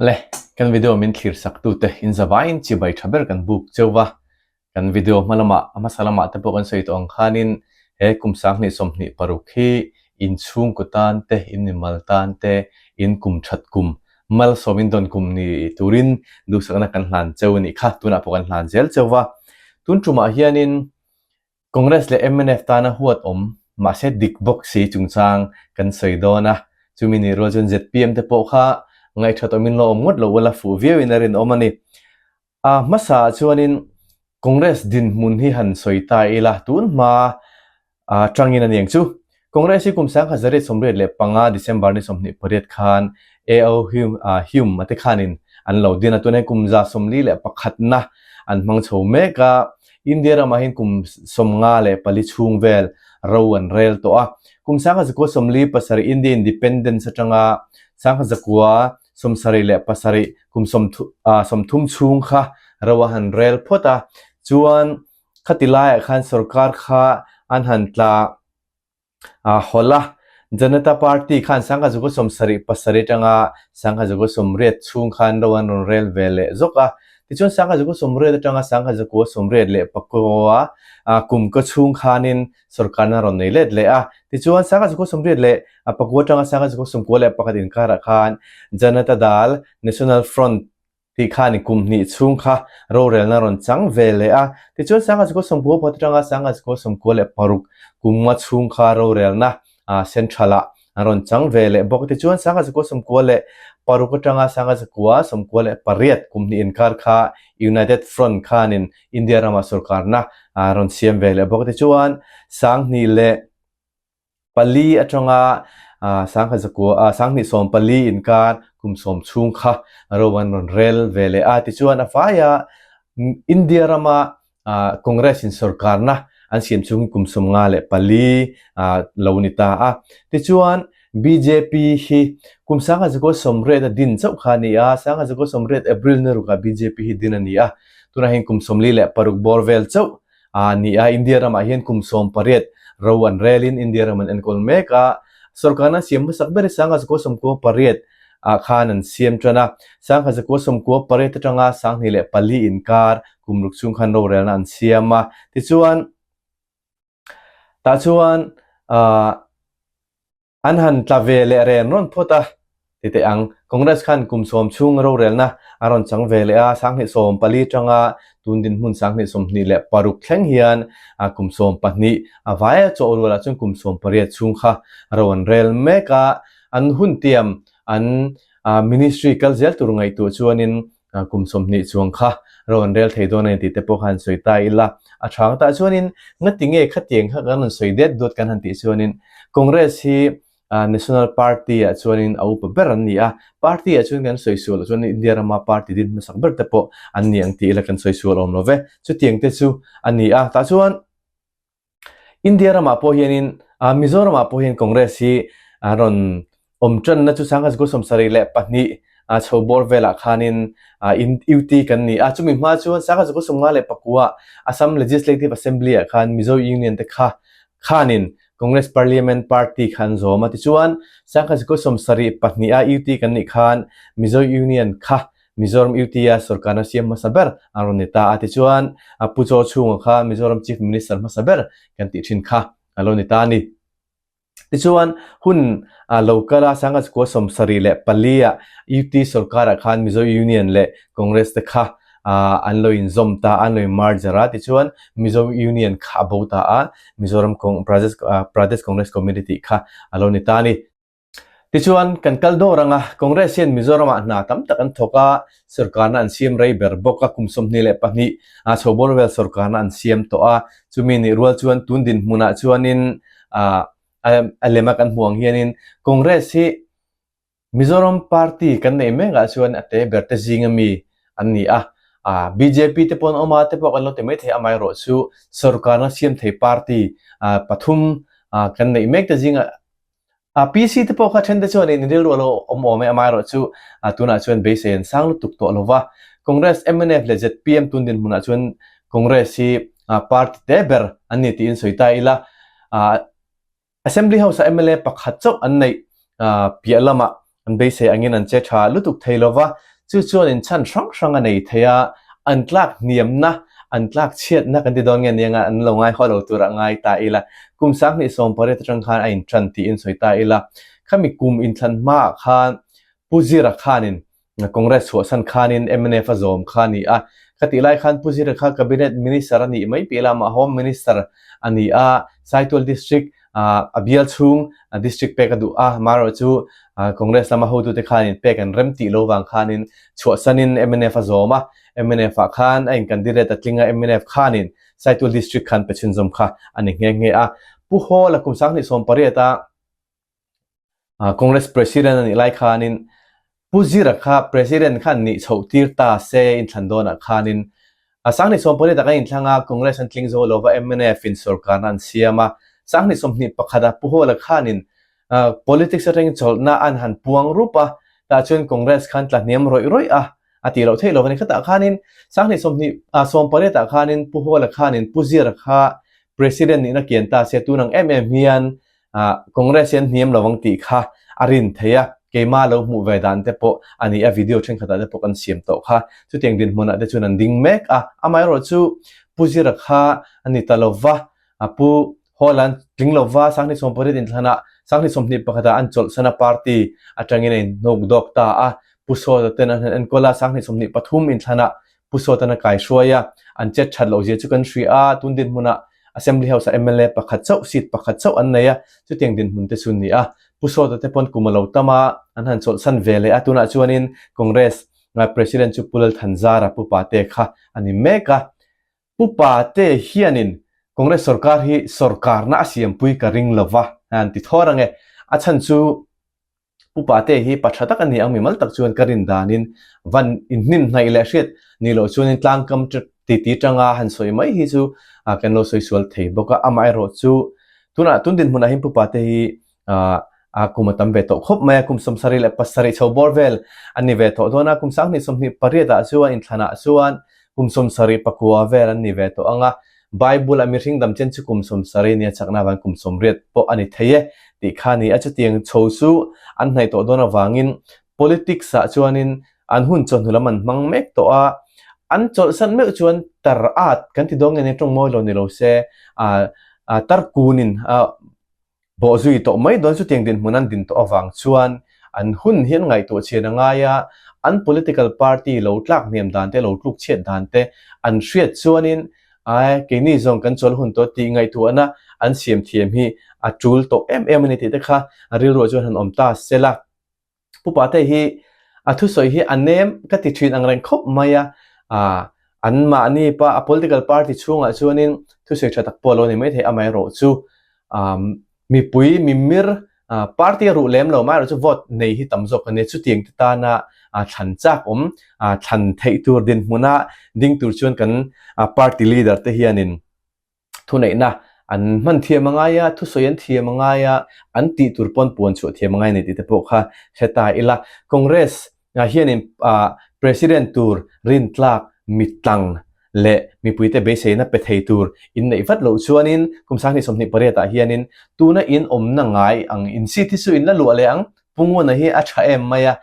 Le, kan video min thlir sak tute in zavaiin chibai tha ber kan buk cheu va, kan video hma lamah a hmasa lamah te pawh kan sawi tawh ang khanin he kum 2026 hi in chhungkaw tan te, in mimal tan te, in kum that kum, malsawm in dawn kum ni turin duhsakna kan hlan cheu a nih kha, tunah pawh kan hlan zel cheu va. Tun tumah hianin Congress leh mnf tana huat awm, mahse dik bawk si chungchang kan sawi dawn a, chumi nih rual chuan zpm te pawh kha ngaihthat awmin la awm ngawt lo ula fuh viauin a rinawm a ni. A hmasa ah chuanin Congress dinhmun hi han sawi ta ila tun hma tangin a ni ang chu. Congress hi kum 1985 December ni 28 khan AO Hume a te khanin an lo din a, tunah hian kum 41 na an hmang chho mek a, India ramah hian kum 54 chhung vel ro an rel tawh a. Kum 1947 India Independence atanga 1977 kum 30 chhung kha ro a han rel phawt a, chuan khati laiah khan sorkar kha an han tla a hawlh a. Janata Party khan 1977 atanga 1980 chhung khan ro an rawn rel ve leh zawk a. Tichuan 1980 atanga 1989 kum ka chhung khanin sorkarna rawn nei let leh a. Tichuan 1989 atanga 1991 inkarah khan Janata Dal, National Front, tih khan i kum hnih chhung kha rorelna rawn chang ve leh a. Tichuan 1994 atanga 1996 kum nga chhung kha rorelna Central ah an rawn chang ve leh bawk. Tichuan 1996 atanga 1998 kum hnih inkar kha United Front khanin India ramah sorkarna rawn siam ve leh bawk. Tichuan 2000 leh pali atanga 2014 inkar kum sawm chhung kha ro an rawn rel ve leh a. Tichuan a faia India rama Congress in sorkarna an siam chhung kum 54 lo ni ta a. Tichuan bjp hi kum 1980 a din chauh kha a ni a, 1980 April ni rukah bjp hi din a ni a. Tunah hian kum 46 bawr vel chauh A ni a, India ramah hian kum 18 ro an relin India ram an enkawl mek a. Sorkarna siam hmasak ber hi 1998 ah khan an siam tan a. 1998 atanga 2004 inkar kum ruk chhung khan rorelna an siam a. Tichuan, tah chuan ah An han tla ve leh ren rawn phawt a, ti teh ang. Congress khan kum sawm chhung rorelna a rawn chang ve leh a, 2014 atanga tun dinhmun 2026 thleng hian kum 12 a vaia chawh rualah chuan kum 18 chhung kha ro an rel mek a, an hun tiam an ministry kal zel tur ngaihtuah chuanin kum 20 chuang kha ro an rel thei dawn a ni tih te pawh kha han sawi ta ila. A chhang tah chuanin ngati nge khatiang kha kan rawn sawi det duat kan han tih chuanin Congress hi National Party ah chuanin a upa ber an ni a, party ah chuan kan sawi sual loh chuan India rama party din hmasak ber te pawh an ni ang tih ila kan sawi sual awm lo ve. Chutiang te chu a ni a, tah chuan India ramah pawh hianin Mizoramah pawh hian Congress hi a rawn awm tanna chu 1972 chho bawr velah khanin UT kan ni a. Chumi hma chuan 1959 Assam Legislative Assembly ah khan Mizo Union te kha khanin Congress Parliament Party kha an zawm a. Tichuan 1972 a UT kan nih khan Mizo Union kha Mizoram UT-a sorkarna siam hmasa ber an rawn ni ta a, tichuan Pu Chaw Chhunga kha Mizoram Chief Minister hmasa ber kan tih thin kha a lo ni ta a ni. Tichuan hun lo kal a, 1974 ah UT sorkarah khan Mizo Union leh Congress te kha an lo inzawm ta a, an lo in merger a, tichuan Mizo Union kha a bo ta a, Mizoram Pradesh Congress Committee tih kha a lo ni ta a ni. Tichuan, kan kal dawr anga Congress hian Mizoramah hna tam tak an thawk a, sorkarna an siam rei ber bawk a, kum 22 ah chho bawr vel sorkarna an siam tawh a, chumi nih rual chuan tun dinhmunah chuanin a lema kan hmuh ang hianin Congress hi Mizoram party kan neih mekah chuan a te ber te zinga mi an ni a, bjp te pawh an awm a te pawh kan lo ti maithei amaherawh chu sorkarna siam thei party pathum kan neih mek te zingah A PC te pawh kha then te chuan in rilru a lo awm awm e, amaherawhchu tunah chuan beisei an sang lutuk tawh lo va. Congress, mnf leh zpm tun dinhmunah chuan Congress hi party te ber an ni tiin sawi ta ila. Assembly House-ah mla pakhat chauh an neih piah lamah. an beisei angin an che tha lutuk thei lo va, chu chuan in chhan hrang hrang a nei thei a, an tlak hniamna, an tlak chhiatna kan ti dawn nge nia an lo ngai haw lo tur a ngai ta ila, kum 2018 atang khan a intan tiin sawi ta ila, khami kum inthlan hmaah khan Pu Zira khanin Congress chhuahsan khanin mnf a zawm kha a ni a, ka tih lai khan Pu Zira kha Cabinet Minister a nih mai piah lamah Home Minister a ni a, Saitual District a bial chhung District pek a duh a, amaherawhchu Congress lama hotute khanin pek an rem tih lo vang khanin chhuahsanin mnf a zawm a, mnf ah khan a in-candidate a tling a, mnf khanin Saitual District khan pe chhunzawm kha a ni nghe nghe a. Pu Hawla kum 2018 a Congress President a nih lai khanin Pu Zira kha President khan nih chhoh tir ta se inthlan dawnah khanin a 2018 ah kan inthlang a, Congress an tling zo lova mnf in sorkarna an siam a, 2021 ah Pu Hawla khanin politics atangin chawlhna an han puang rup a, tah chuan Congress khan tla hniam rawih rawih a, a tih loh theih lo a ni. Khatah khanin 2028 ah khanin Pu Hawla khanin Pu Zira kha President nihna kian ta se tun ang em em hian Congress hi an hniam lo ang tih kha a rin thei a, keimah lo hmuh ve dan te pawh a ni a, video thenkhatah te pawh kan siam tawh kha. Chutiang dinhmunah te chuan an ding mek a, amaherawh chu Pu Zira kha a ni ta lo va, Pu Hawla an tling lo va, 2018 inthlanah 2021 ah an chawlhsan a, party atangin a inhnawk dawk ta a, Pu Sawta ten an han enkawl a, 2023 inthlanah Pu Sawtan a kaihruai a, an chet that loh zia chu kan hria a, tun dinhmunah Assembly House ah mla pakhat chauh, seat pakhat chauh an nei a, chutiang dinhmun te chu an ni a. Pu Sawta te pawn kum a lo tam a, an han chawlhsan ve leh a, tunah chuanin Congress President chu Pu Lalthanzara Pu Pate kha a ni mek a. Pu Pate hianin Congress sorkar hi sorkarna a siampui ka ring lova, an ti thawr ang e. A chhan chu Upa te hi pa tha tak a ni ang mimal tak chuan ka rin danin van inhnim hnaih leh hriat ni loh chuanin tlangkam titi tanga han sawi mai hi chu kan lo sawi sual thei bawk a, amaherawh chu tunah tun dinhmunah hian pupa te hi a kum a tam ve tawh khawp mai a, kum 77 chho bawr vel a ni ve tawh dawn a, kum 2028 ah chuan inthlanah chuan kum 79 vel an ni ve tawh ang a, Bible a mihring dam chen chu kum 70 nia chakna avang kum 80 pawh a ni thei e tih kha a ni a, chutiang chho chu an hnaih tawh dawn avangin politics ah chuanin an hun chawhnu lam an hmang mek tawh a, an chawlhsan meuh chuan tar at kan ti dawn nge nia tawng mawi lo ni lo se ah tar kunin ah Bawhzui tawh mai dawn chutiang dinhmun an din tawh avang chuan an hun hi an ngaihtuah chhian a ngai a, an political party lo tlak hniam dan te, lo tluk chhiat dan te an hriat chuanin ai keini zawng kan chawl hun tawh tih ngaihtuahna an siam thiam hi a tul tawh em em a ni tih te kha rilruah chuan han awm ta se la. Pupa te hi a thusawi hi a nem ka ti thin ang reng khawp mai a, ah an mahni pa a political party chhungah chuanin thusawi tha tak pawh a lo ni maithei amaherawh chu ah mipui mimir ah party a ruh lem lo amaherawh chu vote nei hi tam zawk a nia chutiang te tana ah thlan chak awm ah thlan theih tur dinhmuna ding tur chuan kan party leader te hianin Thuneihna an hman thiam a ngai a, thusawi an thiam a ngai a, an tih tur pawn puan chhuah thiam a ngai a ni tih te pawh kha hre ta ila. Congress hianin President tur rintlak mitlang leh mipuite beiseina pe thei tur in neih vat loh chuanin kum 2028 ah hianin tuna in awmna ngai ang in seat hi chu in la luah leh ang Pu Nguna hi a tha em mai a,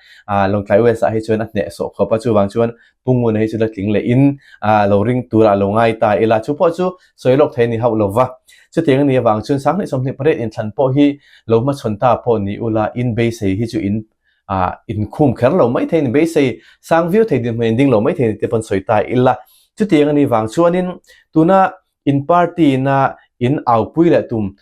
Lawngtlai West ah hi chuan a hneh sawh khawp a, chuvang chuan Pu Nguna hi chu la tling leh in lo ring turah lo ngai ta ila, chu pawh chu sawi lawk thei a ni hauh lo va. Chutiang a nih avang chuan 2028 inthlan pawh hi lo hmachhawn ta pawh ni ula, in beisei hi chu in inkhum kher lo mai thei a ni, beisei sang viau thei dinhmun in ding lo mai thei a ni te pawn sawi ta ila. Chutiang a nih vang chuanin tuna In party ina in aupui leh tum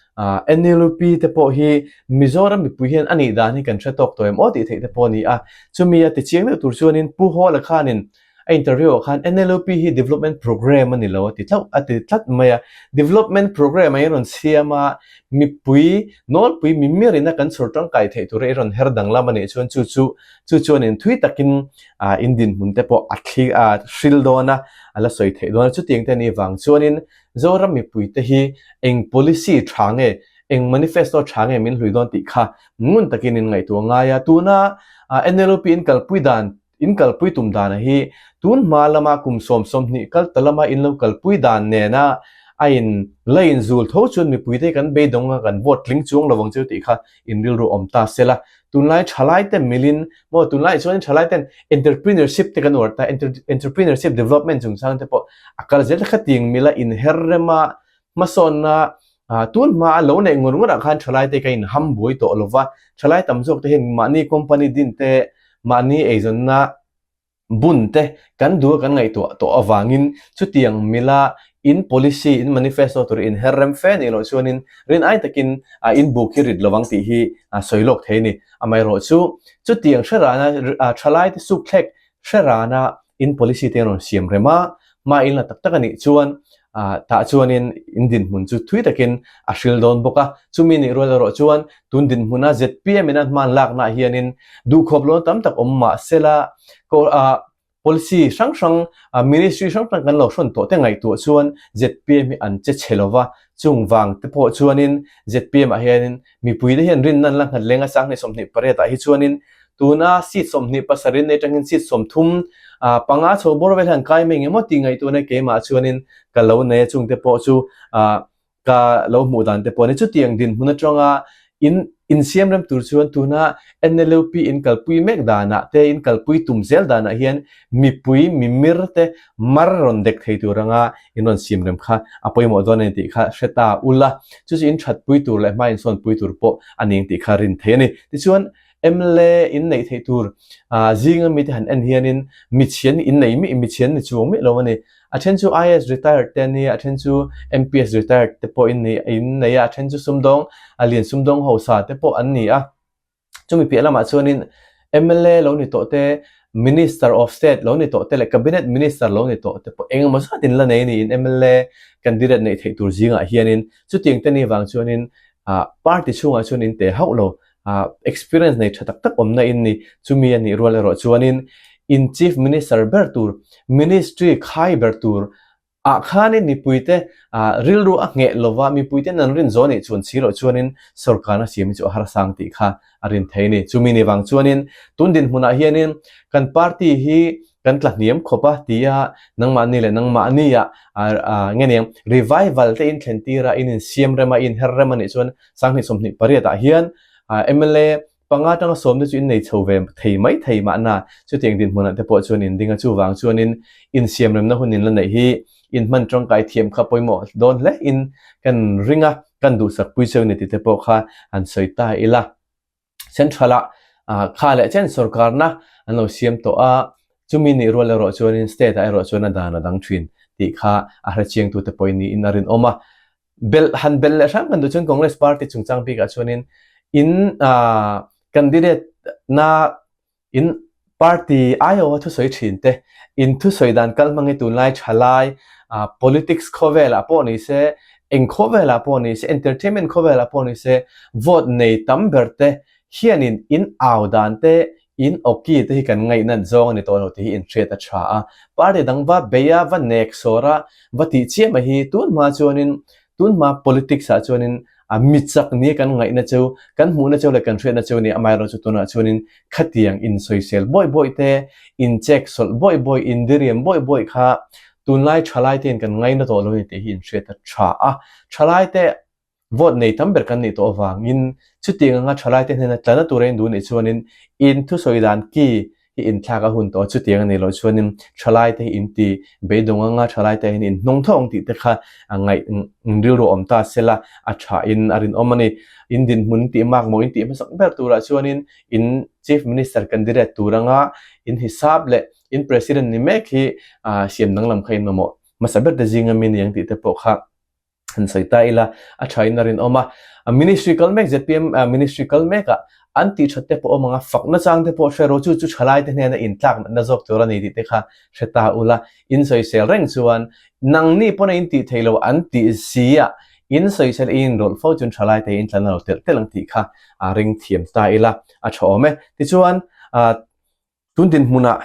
NLUP te pawh hi Mizoram mipui hian a nih dan hi kan hre tawk tawh em aw tih theih te pawh a ni a. Chumi a tichiang deuh tur chuanin Pu Hawla khanin a interview ah khan NLUP hi development programme a ni lo a ti hlauh a ti tlat mai a. Development programme ah i rawn siam a, mipui nawlpui mimir ina kan chhawr tangkai theih tura i rawn her danglam a nih chuan chu chu chu chuanin thui takin in dinhmun te pawh a thli a hril dawn a, a la sawi theih dawn a. Chutiang te anih vang chuanin Zoram mipui te hi eng policy tha nge, eng manifesto tha nge min hlui dawn tih kha ngun takin in ngaihtuah ngai a. Tuna NLUP in kalpui dan, in kalpui tum dan a hi tun hma lama kum 20 kal ta lama in lo kalpui dan nena a in la in zul tho chuan mipui te kan beidawng a, kan vote tling chuang lovang cheu tih kha in rilru awm ta se la. Tunlai thalai te milin maw tunlai chuan thalai ten entrepreneurship te kan uar ta entrepreneurship development chungchang te pawh a kal zel khatiang mila inher rema hmasawnna tun hma a lo neih ngur ngur ah khan thalai te ka in ham buai tawh lova thalai tam zawk te hian mahni company din te mahni eizawnna bun te kan duh a kan ngaihtuah tawh avangin chutiang mila in policy, in manifesto tur in her rem fe nih loh chuanin rin ai takin in buk hi rit lovang tih hi sawi lawk thei a ni. Amaherawhchu chutiang hre rana thalai te sukthlek hre rana in policy te rawn siam rem a, hma in la tak tak a nih chuan tah chuanin in dinhmun chu thui takin a hril dawn bawk a. Chumi nih rual erawh chuan tun dinhmuna zpm in a hman laknaah hianin duhkhawp lawn tam tak awm mah sela policy hrang hrang ministry hrang hrang kan lo hrawn tawh te ngaihtuah chuan zpm hi an che chhe lova chung vang te pawh chuanin zpm ah hianin mipui te hian rinna an la nghat leng a sanghnih 28 ah hi chuanin tuna seat 27 nei atangin seat 30 panga chho bawr vel hian kai mai engemaw tih ngaihtuahna keimah chuanin ka lo nei a chungte pawh chu ka lo hmuh dan te pawh a ni. Chutiang dinhmun atanga in insiam rem tur chuan tuna NLUP in kalpui mek danah te, in kalpui tum zel danah hian mipui mimir te mar rawn dek thei tur anga in rawn siam rem kha a pawimawh dawn a ni tih kha hre ta ula. Chu chu in thatpui tur leh hma insawnpui tur pawh a ni ang tih kha rin thei a ni. Tichuan mla in neih theih tur zinga mite han en hianin mithian in nei mi mithian ni chuang miah lo a ni. A then chu IAS retired te an ni a, a then chu MPS retired te pawh in nei in nei a, a then chu sumdawng a lian sumdawng hausa te pawh an ni a. Chumi piah lamah chuanin mla lo ni tawh te, Minister of State lo ni tawh te leh Cabinet Minister lo ni tawh te pawh engemaw zat in la nei a ni in mla candidate neih theih tur zingah hianin chutiang te ni vang chuanin party chhungah chuan in te hauh lo experience nei tha tak tak awmna in ni. Chumi a nih rual erawh chuanin in Chief Minister ber tur, Ministry khai ber tur ah khanin mipuite rilru a ngheh lova, mipuiten an rin zawh nih chuan si loh chuanin sorkarna siam hi chu a harsang tih kha a rin thei a ni. Chumi ni vang chuanin tun dinhmunah hianin kan party hi kan tla hniam khawp a tia nangmahni leh nangmahni ah nge niang revival te in thlen tir a, in insiam rem a, in her rem a nih chuan Sanghnih 28 ah hian mla panga atanga sawm te chu in nei chho ve thei mai thei mahna chutiang dinhmunah te pawh chuan in ding a, chuvang chuanin insiamremna hun in la neih hi in hman tangkai thiam kha pawimawh dawn hle in kan ring a, kan duhsak pui cheu ni tih te pawh kha an sawi ta ila. Central ah kha leh chen sorkarna an lo siam tawh a, chumi nih rual erawh chuanin state ah erawh chuan a dan a dang thin tih kha a hrechiangtute pawhin niin a rinawm a. Belh han belh leh hram kan duh chuan Congress party chungchang bikah chuanin in candidate na In party aiawha thusawi thin te, in thusawi dan kal hmang hi tunlai thalai politics khawvelah pawh ni se, eng khawvelah pawh ni se, entertainment khawvelah pawh ni se, vote nei tam ber te hianin in au dan te, in awki te hi kan ngaihnat zawng a ni tawh lo tih hi inhriat a tha a. Party dang va bei a, va nek sawr a, va tih chiah mai hi tun hma chuanin Tunhma politics ah chuanin a mi chak nia kan ngaihna chu, kan hmuhna chu leh kan hriatna chu ni amaherawhchu chu tunah chuanin khatiang insawisel bawih bawih te, inchek sawlh bawih bawih, indiriam bawih bawih kha tunlai thalai tein kan ngaina tawh lo ni tih hi inhriat a tha a. Thalai te vote nei tam ber kan nih tawh avangin chutiang anga thalai te hnena tlana tura in duh nih chuanin in thusawi dan ki hi inthlak a hun tawh a, chutiang a nih loh chuanin thalai te hi in ti beidawng anga thalai te hian in hnung tho ang tih te kha a ngaih rilru awm ta sela a tha in a rinawm a ni. In dinhmun tih makmawh in tih hmasak ber turah chuanin in Chief Minister candidate tur anga in hisap leh in President ni mek hi siam danglam kha in mamawh hmasa ber te zinga mi ni ang tih te pawh kha han sawi ta ila a tha in a rinawm a. Ministry kal mek zpm ministry kal mek ah an tih that te pawh awm ang a, fakna chang te pawh hre rawh chu chu thalai te hnena intlak natna zawk tur a ni tih te kha hre ta ula. In sawisel reng chuan nangni pawn a in tih theih loh an tih si a, in sawisel i inrawlh fo chuan thalai te in tlan a lo telh telh ang tih kha a ring thiam ta ila a tha awm e. Tichuan Tun dinhmunah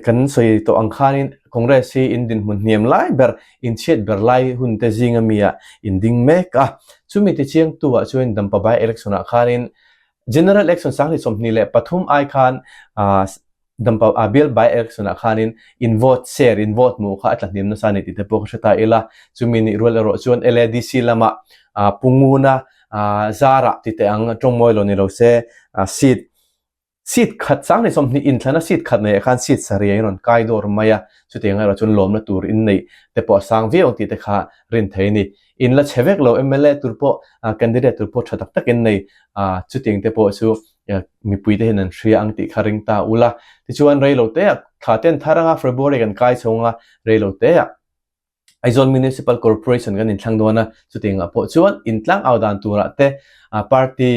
kan sawi tawh ang khanin Congress hi in dinhmun hniam lai ber, inchhiat ber lai hun te zinga mi ah in ding mek a. Chumi tichiangtu ah chuan Dampa by election ah khanin General election 2023 ai khan Dampa bial by election ah khanin in vote share, in vote hmuh kha a tla hniam nasa a ni tih te pawh ka hre ta ila. Chumi nih rual erawh chuan LADC lamah Pu Nguna. zarah ti teh ang tawngmawi lo ni lo se seat seat khat 20 20 inthlana seat khat nei ah khan seat sarih a in rawn kai dawr mai a, chutiang erawh chuan lawmna tur in neih te pawh a sang viau ang tih te kha rin thei a ni. In la chhe vek lo mla tur pawh candidate tur pawh tha tak tak in nei chutiang te pawh chu mipui te hian an hria ang tih kha ring ta ula. Tichuan reilo te ah thla ten thar anga February kan kai chhung a reilo te ah Aizawl Municipal Corporation kan inthlang dawn a, chutiangah pawh chuan intlang au dan turah te party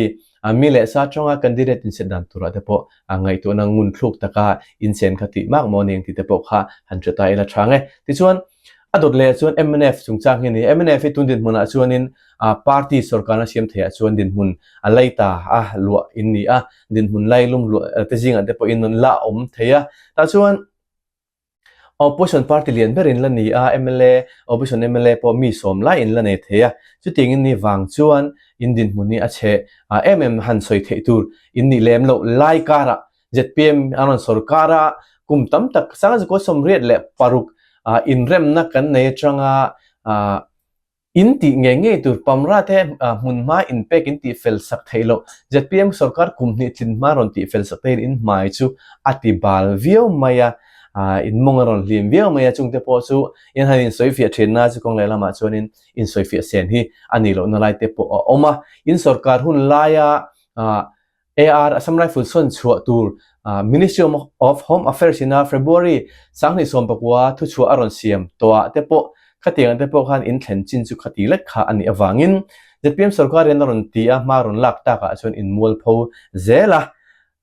mi leh sa atanga candidate inset dan turah te pawh ngaihtuahna ngun thluk taka inchen kha tih mak maw a ni ang tih te pawh kha han hre ta ila tha ang e. Tichuan, a dawt lehah chuan mnf chungchang hi a ni. Mnf hi tun dinhmunah chuanin party sorkarna siam theiah chuan dinhmun a lei ta a luah in ni a, dinhmun lai lum luah te zingah te pawhin an la awm thei a. Tah chuan Opposition party lian ber in la ni a, mla, opposition mla pawh mi sawm lai in la nei thei a, chutiang in ni vang chuan in dinhmun hi a chhe em em han sawi theih tur in nih lem loh lai karah zpm an rawn sawrkar a, kum tam tak Sangzikua 86 inremna kan nei atanga In tih ngei ngei tur Pamra te hmun hma in pek in tih fel sak theih loh. Zpm sorkar kum hnih tlin hma rawn tih fel sak te hian in hmai chu a ti bal viau mai a, in mawng a rawn hlim viau mai a, chungte pawh chu in han insawifiah thin na chu kawng lehlamah chuanin insawifiah sen hi a nih lohna lai te pawh a awm a. In sorkar hun laia AR Assam Rifle sawn chhuah tur Ministry of Home Affairs ina February 2019 thuchhuah a rawn siam tawhah te pawh khatiang te pawh khan in thlen chin chu khati lek kha a nih avangin zpm sorkar in a rawn ti a, hma rawn lak takah chuan in mualpho zel a,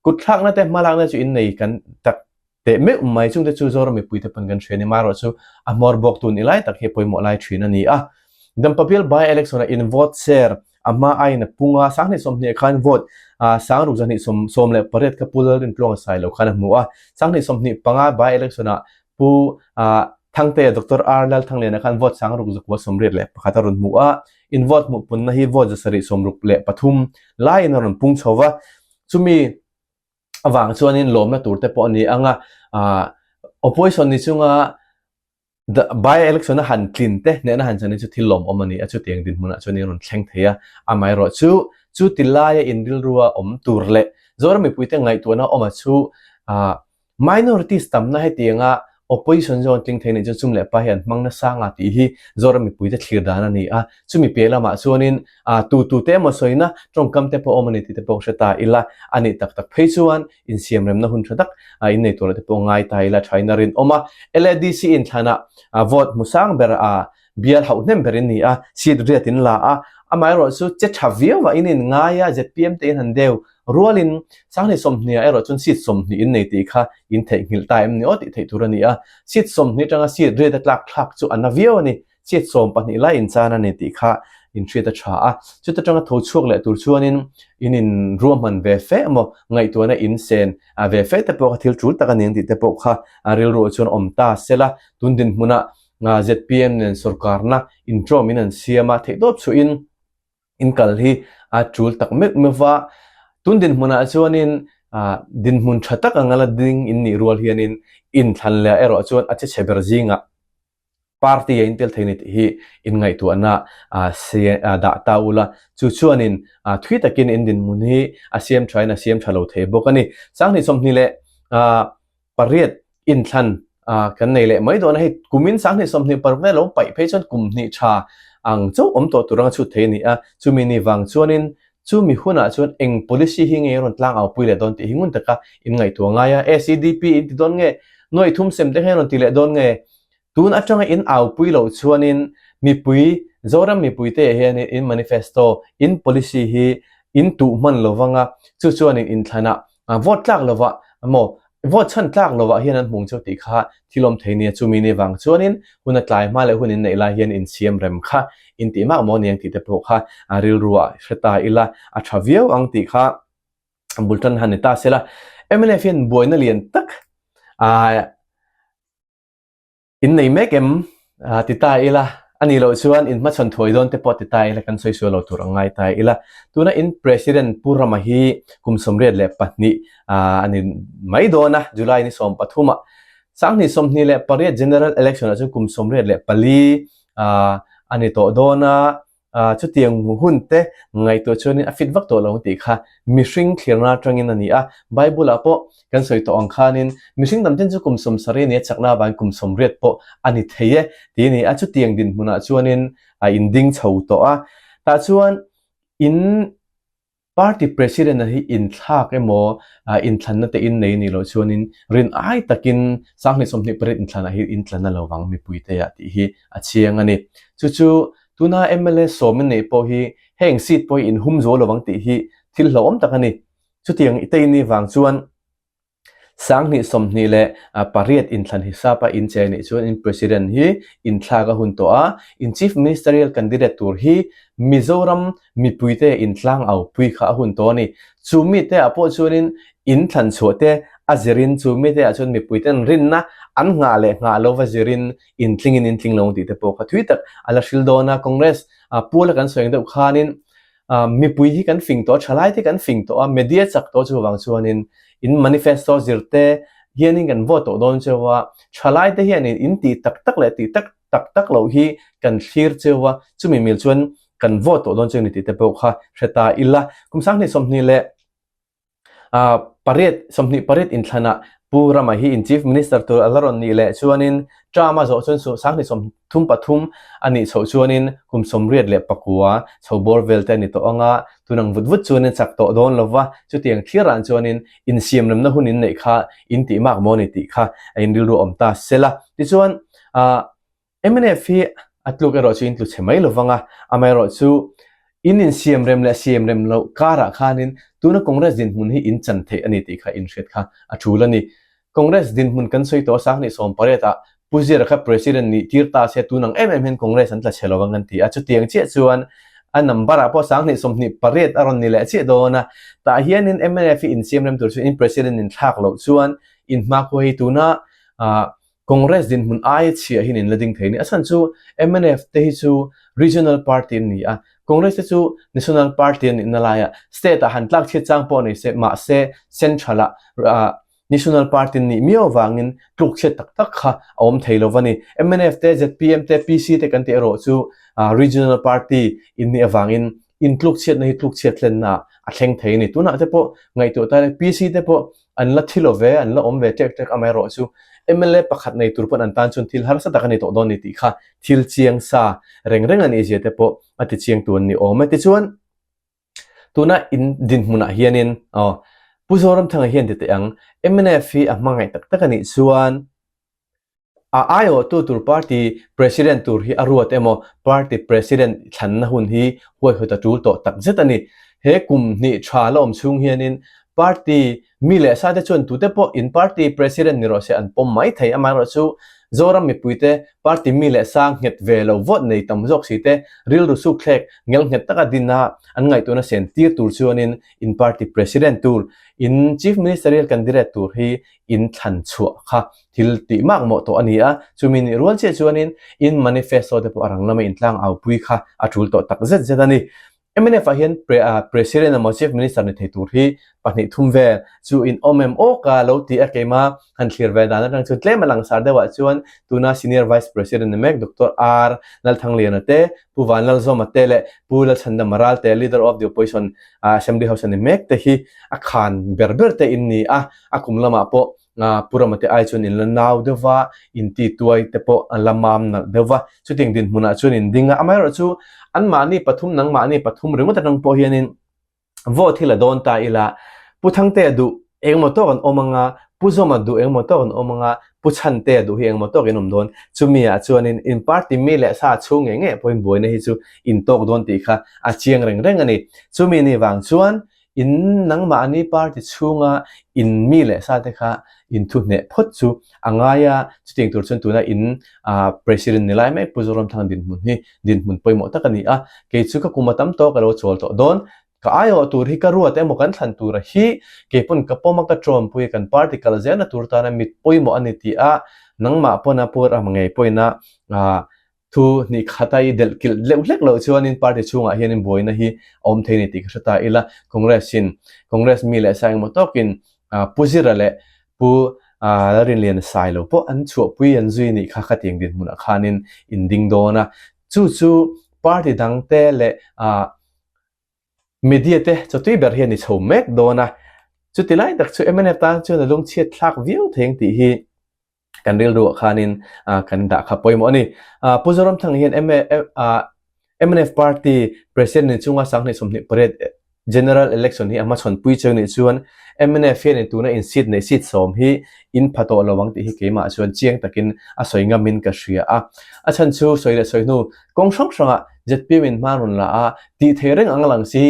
kutthlakna te hmalakna chu in nei kan tak Teh meuh mai chungte chu Zoram mipuite pawn kan hria a ni. Marawh chu a hmawr bawk tun i lai tak hi pawimawh lai thin a ni a. Dampabial by election ah in vote share a hma aiin a pung a, 2020 khan vote 6218 kha Pu Lalrintluanga Sailo khan a hmu a, 2025 by election ah Pu Thangtea Doctor R Lalthangliana khan vote 6981 a rawn hmu a, in vote hmuh punna hi vote 763 laiin a rawn pung chho va, chumi avang chuanin lawmna tur te pawh a ni ang a, ah opposition ni chunga by election a han tlin te hnehna han chan hi chu thil lawmawm a ni a, chutiang dinhmunah chuan in rawn thleng thei a, amaherawh chu chu ti laia inrilrua awm tur leh Zoram mipuite ngaihtuahna awma chu ah Minorities tamna hetianga opposition zawn tling thei nih chuan chum leh pa hi an hmang nasa nga tih hi Zoram mipuite thlir dan a ni a. Chumi piah lamah chuanin tu tu te emaw sawina tawngkam te pawh awm a ni tih te pawh hre ta ila, a nih tak tak phei chuan insiamremna hun tha tak innei tur te pawh ngai ta ila thain a rinawm a. LADC inthlanah vote hmu sang ber a bial hauh hnem ber in ni a, seat riat in la a, amaherawh chu che tha viau a in in ngai a, zpm te in han deu rualin 2020 ah erawh chuan seat 20 in nei tih kha in theihnghilh ta em ni aw tih theih tur a ni a, seat 20 atanga seat riat a tlak thlak chu a na viau a ni, seat 12 lai in chan a ni tih kha in hriat a tha a, chuta tanga tho chhuak leh tur chuanin in in ruahman ve fe emaw ngaihtuahna in sen ve fe te pawh kha thil tul tak a ni ang tih te pawh kha rilruah chuan awm ta sela, tun dinhmunah zpm nen sorkarna intawm in an siam a, theihtawp chhuahin in kal hi a tul tak meuh meuh va, tun dinhmunah chuanin dinhmun tha tak anga la ding in nih rual hianin inthlan leh erawh chuan a che chhe ber zingah party a intel thei a ni tih hi inngaihtuahna dah ta ula, chu chuanin thui takin in dinhmun hi a siam thain a siam tha lo thei bawk a ni. 2028 inthlan kan nei leh mai dawn a, hei kumin 2026 vel lo paih phei chuan kum hnih tha ang chauh awm tawh tur anga chhut thei a ni a, chumi ni vang chuanin chumi hunah chuan eng policy hi nge rawn tlang au pui leh dawn tih hi ngun taka in ngaihtuah ngai a, SEDP in ti dawn nge, nuaih thum sem te kha in rawn ti leh dawn nge, Tun atanga in aupui loh chuanin mipui, Zoram mipuite ah hianin in manifesto, in policy hi in tuh hman lo vang a, chu chuanin inthlanah vote tlak lovah maw, vote chhan tlak lovah hian an hmung cheu tih kha thil awm thei nia, chumi ni vang chuanin hun a tlai hma leh hun in neih lai hian insiam rem kha in tih mak maw niang tih te pawh kha rilru ah hre ta ila a tha viau ang tih kha bul tan han ni ta sela. Mnf hian buaina lian tak In nei mek em? Ti ta ila, a nih loh chuan in hmachhawn thuai dawn te pawh ti ta ila kan sawi sual lo tur a ngai ta ila. Tuna in President Pu Rama hi kum 82 a ni mai dawn a, July ni 13 ah 2028 General Election ah chuan kum 84 a ni tawh dawn a. Chutiang hun te ngaihtuah chuanin a fit vak tawh lo ang tih kha mihring thlirna atangin a ni a. Bible-ah pawh kan sawi tawh ang khanin mihring tam ten chu kum 70 a nia chakna avangin kum 80 pawh a ni thei e tih a ni a. Chutiang dinhmunah chuanin a inding chho tawh a. Tah chuan in Party President-a hi inthlak emaw inthlanna te in nei nih loh chuanin rin ai takin 2028 inthlanah hi intlan a lo vang mipuite ah tih hi a chiang a ni. Chu chu tuna mla sawm in neih pawh hi heng seat pawh hi in hum zo lovang tih hi thil hlauhawm tak a ni. Chutiang i tei ni vang chuan 2028 inthlan hisapa in che nih chuan in President hi inthlak a hun tawh a, in Chief Ministerial candidate tur hi Mizoram mipuite intlang au pui kha a hun tawh a ni. Chu mite ah pawh chuanin inthlan chhuah te a zirin chu mite ah chuan mipuiten rinna an nghah leh nghah lova zirin intlingin intling lo ang tih te pawh kha thui tak a la hril dawn a. Congress puala kan sawi ang deuh khanin Mipui hi kan fing tawh a, thalai te kan fing tawh a, media chak tawh chuvang chuanin in manifesto zir te hianin kan vote tawh dawn cheu a, thalai te hianin in tih tak tak leh tih tak tak tak loh hi kan thlir cheu a, chumi mil chuan kan vote tawh dawn cheu ni tih te pawh kha hre ta ila. Kum 2028, 28 inthlanah Pu Rama hi in Chief Minister tur a la rawn nih leh chuanin term a zawh chuan 2033 a nih chhoh chuanin kum 84 chho bawr vel te a ni tawh ang a, tunang vut vut chuanin chak tawh dawn lo va, chutiang thlir ah chuanin insiamremna hun in neih kha in tih mak maw ni tih kha a inrilru awm ta sela. Tichuan, Mnf hi a tluk erawh chu in tlu chhe mai lovang a, amaherawh chu in insiam rem leh siam rem loh karah khanin tuna Congress dinhmun hi in chan theih a ni tih kha in hriat kha a tul a ni. Congress dinhmun kan sawi tawh a 2018 ah Pu Zira kha President nih tir ta se tun ang em em hian Congress an tla chhe lovang kan ti a, chutiang chiah chuan a number ah pawh 2028 a rawn ni leh chiah dawn a, tah hianin mnf hi insiam rem tur chuan in President in thlak loh chuan in hmakhua hi tuna ah Congress dinhmun aia chhiah hian in la ding thei a ni. A chhan chu mnf te hi chu regional party an ni a, Congress te chu national party an nihna laiah state ah han tlak chhiat chang pawh nei se mahse central ah national party an nih miau avangin tluk chhiat tak tak kha a awm thei lo va ni. Mnf te, zpm te, PC te kan tih erawh chu regional party in nih avangin intluk chhiatna hi tluk chhiat hlenna ah a thleng thei a ni. Tunah te pawh ngaihtuah ta ila PC te pawh an la thi lo ve, an la awm ve ṭek ṭek amaherawh chu mla pakhat nei tur pawn an tan chuan thil harsa tak a ni tawh dawn ni tih kha thil chiang sa reng reng a nih zia te pawh a ti chiang tu an ni awm e. Tichuan, tuna in dinhmunah hianin aw Pu Zoramthanga hian ti teh ang, mnf hi a hmangaih tak tak a nih chuan, A aiawhtu tur party president tur hi a ruat emaw party president thlanna hun hi huaihawt a tul tawh tak zet a ni. He kum hnih tha la awm chhung hianin party mi leh sa te chuan tute pawh in party president ni rawh se an pawm mai thei. Amaherawhchu Zoram mipuite party mi leh sa nghet ve lo vote nei tam zawk si te rilru sukthlek ngel nghet taka din a an ngaihtuahna sen tir tur chuanin in party president tur in chief ministerial candidate tur hi in thlan chhuah kha thil tih mak mawh tawh a ni a, chumi nih rual chiah chuanin in manifesto te pawh a rang lama intlang aupui kha a tul tawh tak zet zet a ni. Mnf ah hian President emaw Chief Minister ni thei tur hi pahnih thum vel chu in awm em aw ka lo ti a, keima han thlir ve dan atang chuan tlem a langsar deuh ah chuan tuna Senior Vice President ni mek Doctor R Lalthangliana te, Pu Vanlalzawma te leh Pu Lalchhandama Ralte Leader of the Opposition Assembly House a ni mek te hi a khan ber ber te in ni a, a kum lamah pawh Pu Rama te ai chuan in la nau deuh va, in ti tuai te pawh an la mam nalh deuh va, chutiang dinhmunah chuan in ding a, amaherawh chu anmahni pathum nangmahni pathum ringawt atang pawh hianin vote hi la dawn ta ila, Pu Thangtea duh engemaw tawk an awm anga, Pu Zawma duh engemaw tawk an awm anga, Pu Chhantea duh hi engemaw tawk in awm dawn, chumi ah chuanin in party mi leh sa chhung ngei ngei pawhin buaina hi chu in tawk dawn tih kha a chiang reng reng a ni. Chumi ni vang chuan In nangmahni party chhunga in mi leh sa te kha in thu hneh phawt chu a ngai a, chutiang tur chuan tuna in President ni lai mek Pu Zoramthanga dinhmun hi dinhmun pawimawh tak a ni a, kei chu ka kum a tam tawh ka lo chawl tawh dawn, ka aiawh tur hi ka ruat emaw kan thlan tura hi kei pawn ka pawm a ka tawmpui a kan party kal zelna tur tana mit pawimawh a ni tih a nangmah pawn a Pu Rama ngei pawhin a Thu hnih khat a i delh kilh leuh hlek loh chuanin party chhungah hianin buaina hi a awm thei a ni tih ka hre ta ila. Congress in Congress mi leh sa engemaw tawkin Pu Zira leh Pu Lalrinliana Sailo pawh an chhuahpui an zui nih kha khatiang dinhmunah khanin in ding dawn a. Chu chu party dangte leh media te chawtui ber hi a ni chho mek dawn a. Chuti lai tak chu mnf tan chuan a lungchhiat thlak viau thei ang tih hi kan rilruah khanin kan dah kha pawimawh a ni. Pu Zoramthanga hian mnf party president ni chunga 2028 General Election hi a hmachhawn pui cheu nih chuan mnf hianin tuna in seat neih seat sawm hi in pha tawh lo ang tih hi keimah chuan chiang takin a sawi ngamin ka hria a. A chhan chu sawi leh sawi hnu kawng hrang hrangah zpm in hma rawn la a, tih thei reng ang lang si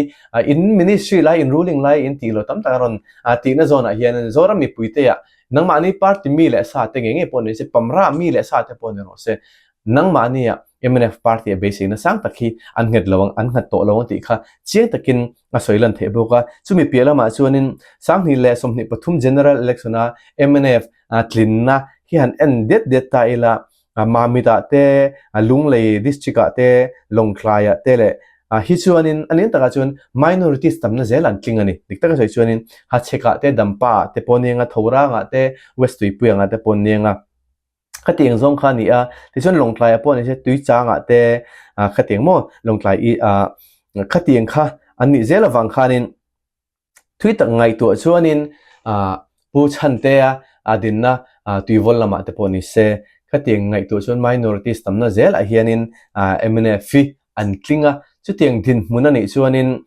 in ministry lai in ruling lai in tih lo tam tak a rawn tihna zawnah hian Zoram mipuiteah nangmahni party mi leh sa te ngei ngei pawh ni se, pamra mi leh sa te pawh ni rawh se, nangmahnia mnf party a beiseina sang tak hi an nghet lo ang, an nghat tawh lo ang tih kha chiang takin a sawi lan theih bawk a. Chumi piah lamah chuanin 2023 General Election-a mnf tlinna hi han en det det ta ila, Mamit-ah te, Lunglei District-ah te, Lawngtlai-ah te leh hi chuanin a ning takah chuan minorities tamna zel an tling a ni. Dik taka sawi chuanin Hachhekah te, Dampa-ah te pawh nia, Thorangah te, West Tuipuiangah te pawh nia. Khatiang zawng kha a ni a, tichuan Lawngtlaiah pawh ni se Tuichangah te khatiang maw Lawngtlai i khatiang kha an nih zel avang khanin thui tak ngaihtuah chuanin Pu Chhantea a dinna Tuivawl lamah te pawh ni se khatiang ngaihtuah chuan minorities tamna zelah hianin mnf hi an tling a, chutiang dinhmun a nih chuanin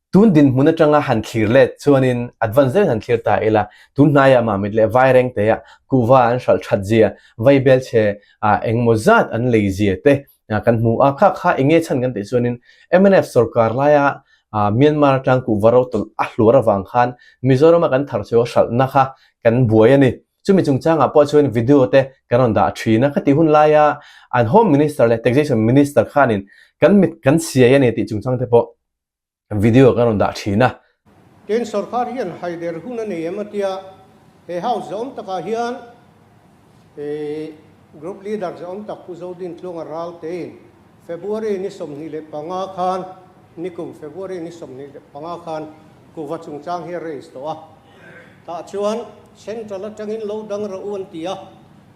Tun dinhmun atanga han thlir let chuanin advance deuhin han thlir ta ila, tun hnaiah Mamit leh Vairengteah kuhva an hralh that zia, vaibelchhe engmaw zat an lei zia te kan hmu a. Kha kha enge chhan kan tih chuanin mnf sorkar laia Myanmar atang kuhva ro tawlh a hluar avang khan Mizorama kan thar cheu a hralhna kha kan buai a ni. Chumi chungchangah pawh chuan video te kan rawn dah thin a, khati hun laia an Home Minister leh Taxation Minister khanin kan mit kan siai a ni tih chungchang te pawh Video kan rawn dah thin a. Tin, sorkar hian haider hun a nei em a tia, he house zawm takah hian group leader zawm tak Pu Zodin Tluanga ral tein February ni 25 khan, nikum February ni 25 khan kuhva chungchang hi a raise tawh a. Tah chuan central atangin lo dang rawh u an ti a,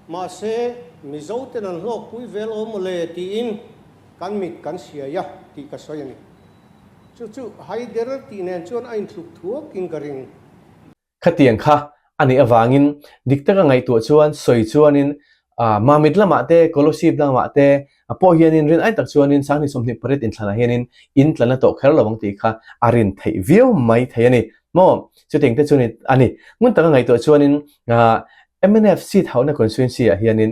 mahse Mizo ten an hlawkpui vel awm mawle tiin kan mit kan siai a tih ka sawi a ni. Chu chu haider tih nen chuan a inthluk thuakin ka ring. Khatiang kha a nih avangin dik taka ngaihtuah chuan sawi chuanin Mamit lamah te, Kolosib lamah te pawh hianin rin ai tak chuanin 2028 inthlanah hianin in tla na tawh kher lo ang tih kha a rin theih viau mai thei a ni maw? Chutiang te chuan a ni. Hmun taka ngaihtuah chuanin mnf seat hauhna constituency ah hianin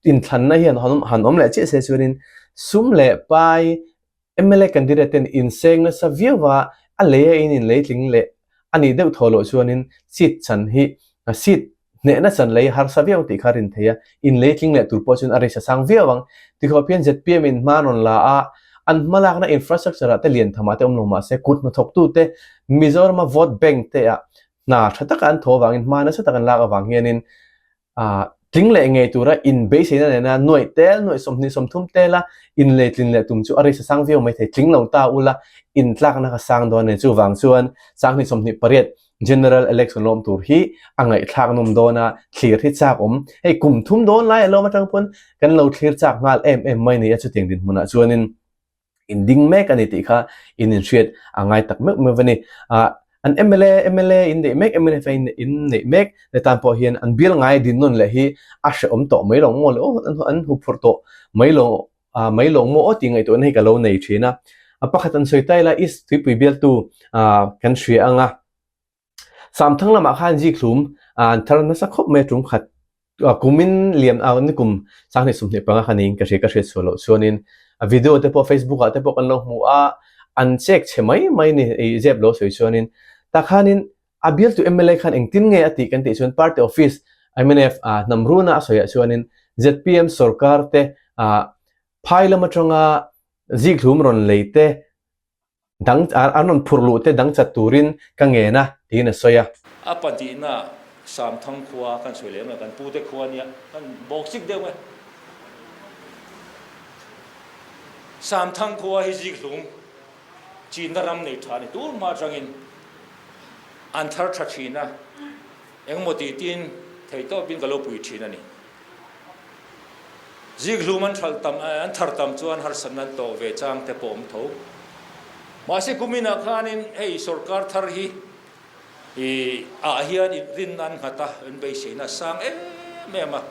inthlanna hian han awm leh chiah se chuanin sum leh pai Mla candidate ten inseng nasa viau a, a lei a in in lei tling leh a nih deuh thaw loh chuanin seat chan hi seat hnehna chan lei harsa viau tih kha a rin thei a, in lei tling leh tur pawh chuan a risk a sang viau ang. Tikhawp hian zpm in hma rawn la a, an hmalakna infrastructure ah te lian tham ah te awm lo mahse kut hnathawktu te Mizorama vote bank te ah hna tha taka an thaw avangin hma nasa tak an lak avang hianin Tling leh ngei tura inbeiseina nena nuaih tel, nuaih 20 30 tela inlei tlin leh tum chu a race a sang viau mai thei. Tling lo ta ula intlakna kha sang dawn a ni. Chuvang chuan 2028 General Election lawm tur hi a ngaihthlak nawm dawn a, thlir hi chak awm. Hei kum thum dawn lai a lawm atang pawn kan lo thlir chak nghal em em mai ni a chutiang dinhmunah chuanin. in ding mek a ni tih kha in inhriat a ngai tak meuh meuh a ni. Ah, an mla, mla in neih mek, mnf in in neih mek te tan pawh hian an bial ngai din nawn leh hi a hrehawm tawh mai lo maw le aw, an an huphurh tawh mai lo ah mai lo maw aw tih ngaihtuahna hi ka lo nei thin a. A pakhat an sawi ta ila East Tuipui bialtu ah kan hria ang a. Samthang lamah khan zikhlum an thar nasa khawp mai a tum khat kumin liam ni kum 2025 kha niin ka hria ka hriat chhuah loh chuanin a video te pawh Facebook ah te pawh kan lo hmu a an chek chhe mai mai ni ei zep lo sawi chuanin tah khanin a bialtu mla khan engtin nge a tih kan tih chuan party office mnf hnam runa a sawiah chuanin zpm sorkar te phai lam atanga zikhlum rawn lei te Dang an rawn phurh luh te dang chat turin ka ngen a, tiin a sawi a. A pahnihna Samthang khua kan sawi leh mai, kan pute khua nia, kan bawk chik deuh mai. Samthang khua hi zikhlum chinna ram nei tha a ni, tur hma atangin an thar tha thin a, engemaw tih tin theihtawpin ka lo pui thin a ni. Zikhlum an hralh tam, an thar tam chuan harsatna an tawh ve chang te pawh awm tho. Mahse kuminah khanin hei sorkar thar hi i ah hian rinna an nghat a, an beiseina a sang em em a.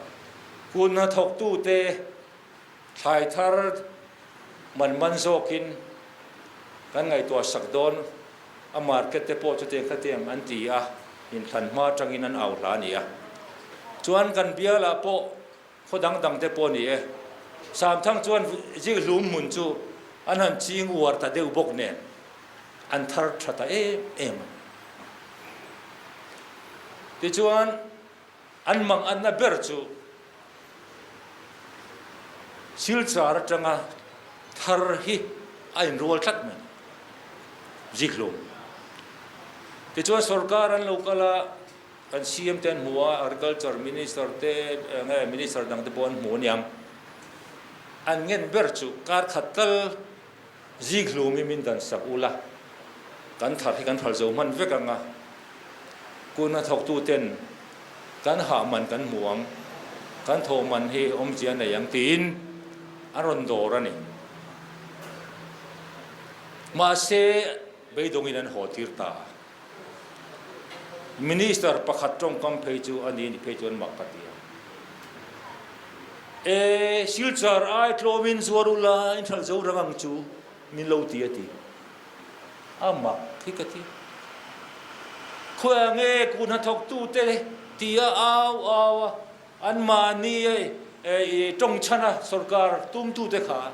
Kun hnathawktute thlai thar man man zawkin kan ngaihtuah sak dawn a, market te pawh chutiang khatiang an ti a, inthlan hma atangin an au hla a ni a. Chuan kan bialah pawh Khaw dang dang te pawh a ni e. Samthang chuan Zikhlum hmun chu an han ching uar ta deuh bawk nen an thar tha ta em em a. Tichuan an mang anna ber chu Silchar atanga thar hi a inrual tlat mai Zikhlum. Tichuan sorkar an lo kal a. Kan CM te an hmu a, Agriculture Minister te nge Minister dang te pawh an hmu aniang. An ngen ber chu kar khat tal zik hlum i min dan sak ula, kan thar hi kan hral zo hman vek ang a, kun a thawktu ten kan hah man kan hmu ang, kan thawh man hi awmzia nei ang tiin an rawn dawr a ni. Mahse beidawngin an haw tir ta a. Minister pakhat tawngkam phei chu a ni ni phei chuan mak ka ti a. E, Silchar ai tlawmin zuar ula in hralh zo rang ang chu min lo ti a ti. A mak hi ka ti. Khawiah nge kun hnathawktute ti a au au a, anmahni tawng chhana sorkar tumtute kha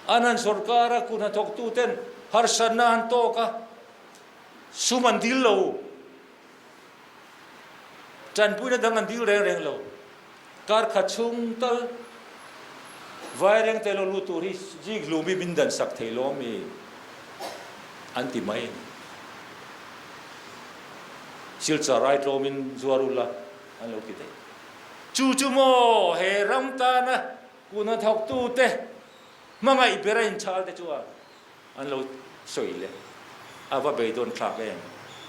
an han sorkar a, kun hnathawktuten harsatna an tawk a, Sum an dil lo. Tanpuina dang an dil reng reng lo. Kar khat chhung tal Vaireng te lo lut tur hi zik hlum hi min dan sak thei lo ami an ti mai a ni. Silchar ai tlawmin zuar ula an lo ti daih. Chu chu maw he ram tana kun a thawktute hmangaih ber a inchhal te chuan An lo sawi leh a va beidawn thlak em?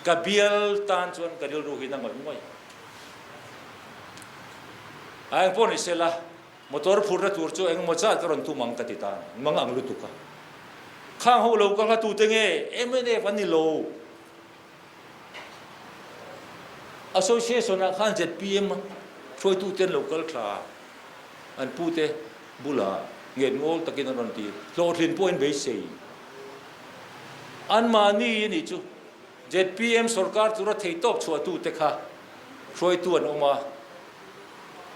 Ka bial tan chuan ka rilru hi na ngawih ngawih. A eng pawh ni sela, motor phurna tur chu engemaw zat ka rawn tum ang ka ti ta a ni, mang ang lutuk a. Khang ho lo ka hla tute nge mnf an ni lo. Association ah khan zpm hruaitute an lo kal thla a, an pute bulah nget ngawl takin an rawn ti, hlawhtlin pawhin beisei. Anmahni a nih chu zpm sorkar tura theitawp chhuahtute kha hruaitu an awm a,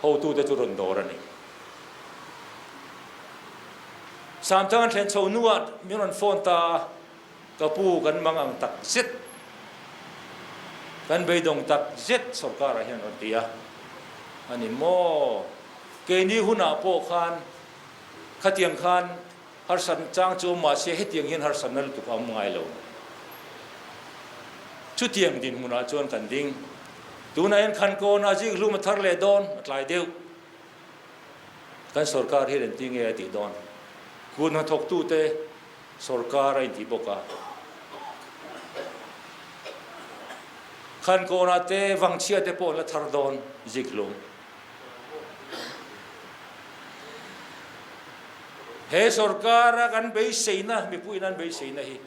hotute chu rawn dawr a ni. Samthang an thlen chho hnuah min rawn phone ta a. Ka pu kan mang ang tak zet, kan beidawng tak zet sorkar ah hian rawn ti a, a ni maw? Keini hunah pawh khan khatiang khan harsat chang chu awm mahse hetiang hian harsatna lutuk a awm ngai lo. Chutiang dinhmunah chuan kan ding. Tunah hian Khankawnah zikhlum a thar leh dawn, a tlai deuh. Kan sorkar hian engtin nge a tih dawn? Kut hnathawktute Sorkar a inti bawk a. Khankawnah te Vangchhia te pawh an la thar dawn zikhlum. He sorkara kan beiseina, mipuiin an beiseina hi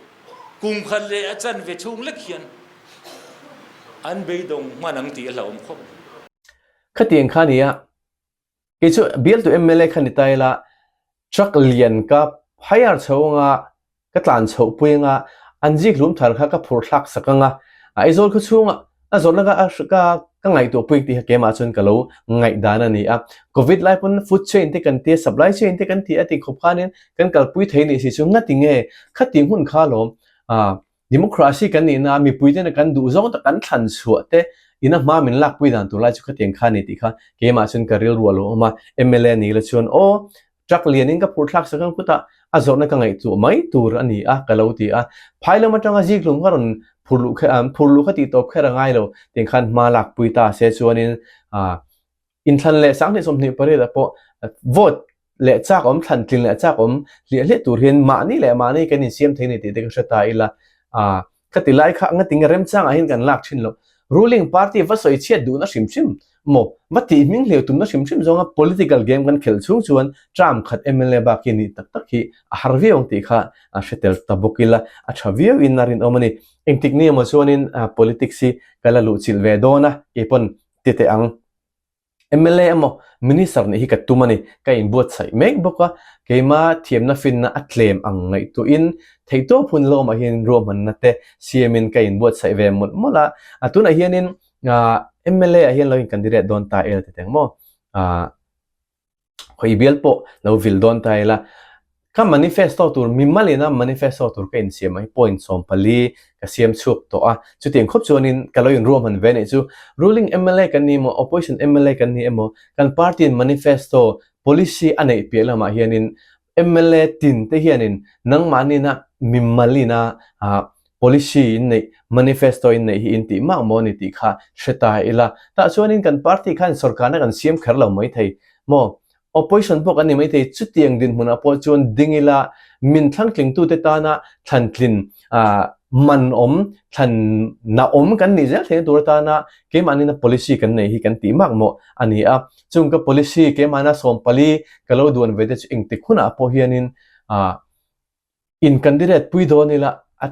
kum khat leh a chanve chhung lek hian an beidawng hman ang tih a hlauhawm khawp mai. Khatiang kha nia, Kei chu bialtu mla kha ni ta ila truck lian ka hire chho anga ka tlan chhoh pui anga an zik hlum thar kha ka phurh thlak sak anga Aizawl khaw chhunga a zawrhna ka ka ka ngaihtuah pui tih kha keimah chuan ka lo ngaihdan a ni a. Covid lai pawn food chain te kan tia supply chain te kan ti a tih khawp khanin kan kalpui thei nih si chu ngati nge khati hmun kha lawm Democracy kan nihna a mipui tena kan duh zawng tak kan thlan chhuah te ina hma min lakpui dan tur lai chu khatiang kha ni tih kha keimah chuan ka rilru a lo awm a, mla ni la chuan aw truck lianin ka phurh thlak sak ang kutah a zawrhna ka ngaihtuah mai tur a ni a ka lo ti a, phai lam atanga zikhlum kha rawn phur luh kher phur luh kha tih tawp kher a ngai lo tiang khan hma lakpui ta se chuanin ah Inthlan leh 2028 ah pawh vote leh chak awm, thlan tlin leh chak awm hliah hliah tur hian mahni leh mahni kan insiam thei a ni tih te ka hre ta ila. Khati lai kha ngatinge remchangah hian kan lak thin loh. Ruling party va sawi chhiat duhna hrim hrim. Maw, va tih hming hleu tumna hrim hrim zawnga political game kan khelh chhung chuan term khat mla bak hi nih tak tak hi a har viau ang tih kha a hre tel ta bawk ila, a tha viau in a rinawm a ni. Engtik ni emaw chuanin politics hi ka la luhchilh ve dawn a, keipawn ti teh ang. Mla emaw Minister nih hi ka tum a ni, ka inbuatsaih mek bawk a, keima thiamna finna a tlem ang ngaihtuahin theihtawp hun lawmah hian ruahmanna te siamin ka inbuatsaih ve mawlh mawlh a, a tunah hianin mla ah hian lo in candidate dawn ta ila ti teng maw, hawi bial pawh lo vil dawn ta ila Ka manifesto tur mimalina manifesto tur ka insiam ang hi point 14 ka siam chhuak tawh a, chutiang khawp chuanin ka lo inruahman ve anih chu. Ruling mla kan ni emaw, opposition mla kan ni emaw, kan party in manifesto policy a neih piah lamah hianin mla tin te hianin nangmahnina mimalina policy in neih, manifesto in neih hi in tih mak maw ni tih kha hre ta ila. Tah chuanin kan party khan sorkarna kan siam kher lo maithei maw? Opposition pawh kan ni maithei, chutiang dinhmunah pawh chuan ding ila min thlangtlingtute tana thlantlin man awm, thlan na awm kan nih zel theihna tur atana keimahni policy kan nei hi kan tih mak mawh a ni a. Chung ka policy keimahna 14 ka lo duan ve te chu engtik hunah pawh hianin In candidate pui dawn ila a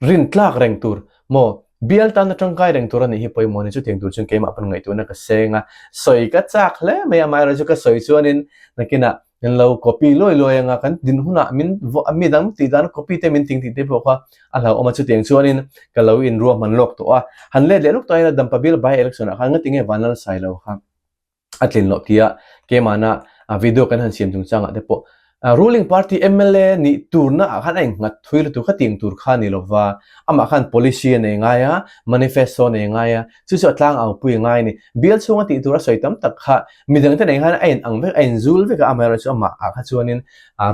rin tlak reng tur maw bial tan a tangkai reng tur a nih hi pawimawh a ni. Chutiang tur chuan keimah pawn ngaihtuahna ka seng a, sawi ka chak hle mai a, amaherawhchu chu ka sawi chuanin nakinah min lo copy luai luai anga kan din hunah min mi dang tih dan copy te min ting tih te pawh kha a hlauhawm a, chutiang chuanin ka lo inruahman lawk tawh a. Han let leh lawk tawh ila Dampa bial by election ah khan ngatinge Vanlalsailo kha a tlin loh tia keimahna video kan han siam chungchangah te pawh ruling party mla nih turna ah khan a innghat thui lutuk kha tiang tur kha a ni lova, amah khan policy a nei ngai a, manifesto a nei ngai a, chu chu a tlangau pui a ngai a ni. Bial chhunga tih tur a sawi tam tak kha midang te nei khan a in ang vek, a inzul vek a, amaherawhchu chu amah ah kha chuanin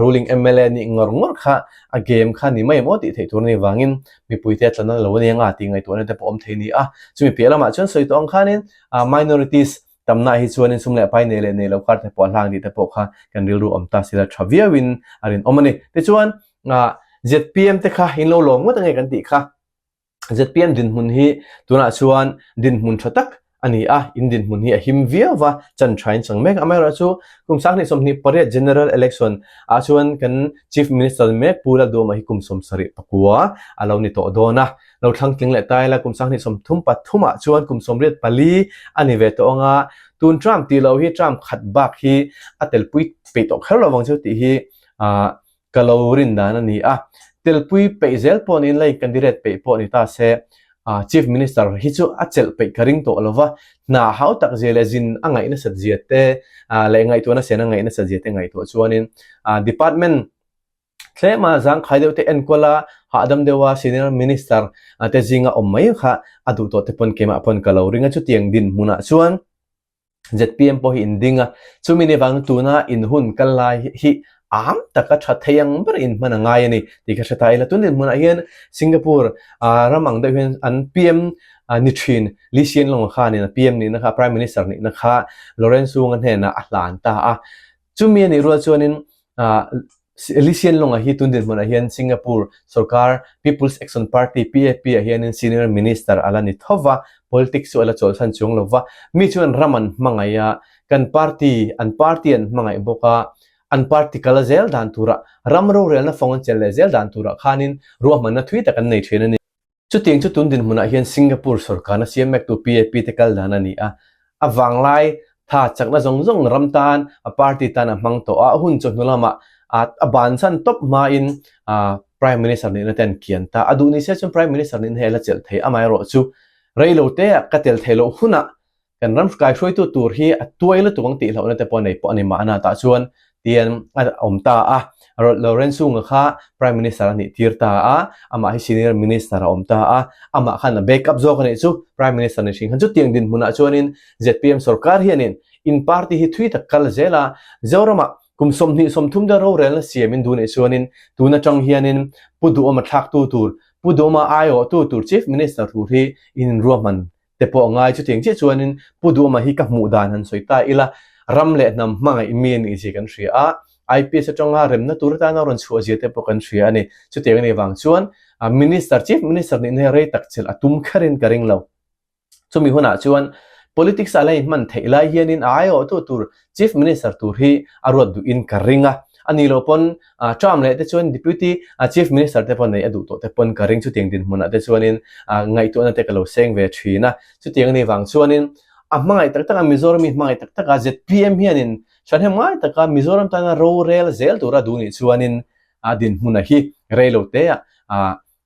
ruling mla nih ngawr ngawr kha a game kha ni mai em aw tih theih tur a nih vangin mipuite a tla na lo a nia nga tih ngaihtuahna te pawh awm thei a ni a. Chumi piah lamah chuan sawi tawh ang khanin minorities Tamna hi chuanin sum leh pai nei leh nei lo kar te pawh a hlang tih te pawh kha kan rilru awm ta sila tha viauin a rinawm a ni. Tichuan, zpm te kha in lo lawm ngawt ange kan tih kha. Zpm dinhmun hi tunah chuan dinhmun tha tak a ni a, in dinhmun hi a him viau va, chan tha in chang mek. Amaherawhchu kum 2028 General Election ah chuan kan Chief Minister mek Pu Lalduhawma hi kum 79 a lo ni tawh dawn a. Lo thlang tling leh ta ila kum 2033 ah chuan kum 84 a ni ve tawh ang a, tun term tih loh hi term khat bak hi a telpui peih tawh kher lovang chu tih hi ah ka lo rin dan a ni a. Telpui peih zel pawh niin la candidate peih pawh ni ta se ah Chief Minister hi chu a chelh peih ka ring tawh lova, hna hau tak zia leh zin a ngaih nasat zia te ah leh ngaihtuahna sen a ngaih nasat zia te ngaihtuah chuanin ah department Tlema zangkhai deuh te enkawl a, hahdam deuh a senior minister te zinga awm mai kha a duh tawh te pawn keimah pawn ka lo ring a, chutiang dinhmunah chuan zpm pawh hi in ding a, chumi ni vang tuna in hun kal lai hi am taka tha thei ang ber in hman a ngai a ni tih ka hre ta ila. Tun dinhmunah hian Singapore ram ang deuh hian an PM ni thin Lee Hsien Loong khanin a PM nihna kha Prime Minister nihna kha Lawrence Wong-a hnenah a hlan ta a, chumi a nih rual chuanin Lee Hsien Loong-a hi tun dinhmunah hian Singapore sorkar People's Action Party, PAP, ah hianin senior minister a la ni tho va, politics chu a la chawlhsan chuang lo va. Mi chuan ram an hmangaih a, kan party, an party an hmangaih bawk a, an party kal zel dan turah, ram rorelna fawng an chelh leh zel dan turah khanin ruahmanna thui tak an nei thin a ni. Chutiang chu tun dinhmunah hian Singapore sorkarna siam mektu PAP te kal dan a ni a, a vanglai tha chakna zawng zawng ram tan a party tan a hmang tawh a, a hun chawhnu lamah a bansan tawp hmain Prime Minister nihna te an kian ta. A duh ni se chuan Prime Minister nihna hi a la chelh thei, amaherawhchu reilote ah ka tel theih loh hunah Kan ram kaihruaitu tur hi a tuai lutuk ang tih hlauhna te pawh a nei pawh a ni mahna tah chuan tian a awm ta a. Lawrence Wong-a kha Prime Minister a nih tir ta a, amah hi Senior Minister a awm ta a, amah khan a back up zawk a nih chu Prime Minister ni hring khan chutiang dinhmunah chuanin zpm sorkar hianin in party hi thui tak kal zel a, Zoramah kum 20 30 te rorelna siamin duh nih chuanin tun atang hianin Pu Duhawma thlaktu tur, Pu Duhawma aiawhtu tur Chief Minister tur hi in inruahman te pawh a ngai. Chutiang chiah chuanin Pu Duhawma hi ka hmuh dan han sawi ta ila, ram leh hnam hmangaih mi a nih zia kan hria a, IPS atanga remna tur atana rawn chhuah zia te pawh kan hria a ni. Chutiang a nih vang chuan Minister, Chief Minister nihna hi rei tak chelh a tum kherin ka ring lo. Chumi hunah chuan Politics ah la inhman theih lai hianin a aiawhtu tur Chief Minister tur hi a ruat duhin ka ring a. A nih loh pawn term leh te chuan Deputy Chief Minister te pawh neih a duh tawh te pawn ka ring. Chutiang dinhmunah te chuanin ngaihtuahna te ka lo seng ve thin a. Chutiang a nih vang chuanin a hmangaih tak taka Mizoram hi hmangaih tak taka zpm hianin thahnem ngai taka Mizoram tana rorel zel tura duh nih chuanin a dinhmuna hi rei lo teah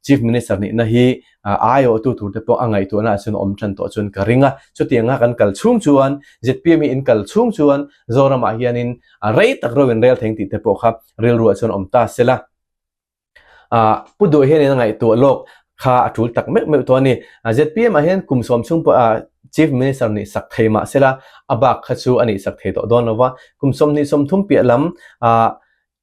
Chief Minister nihna hi aiawhtu tur te pawh a ngaihtuahna ah chuan a awm tan tawh chuan ka ring a. Chutianga kan kal chhung chuan zpm hi in kal chhung chuan Zoramah hianin rei tak ro in rel theng tih te pawh kha rilruah chuan awm ta se la. Pu Duh hianin a ngaihtuah lawk kha a tul tak meuh meuh tawh a ni. Zpm ah hian kum sawm chhung pawh Chief Minister nih sak thei mah se la a bak kha chu a nih sak thei tawh dawn lo va. Kum 20 30 piah lam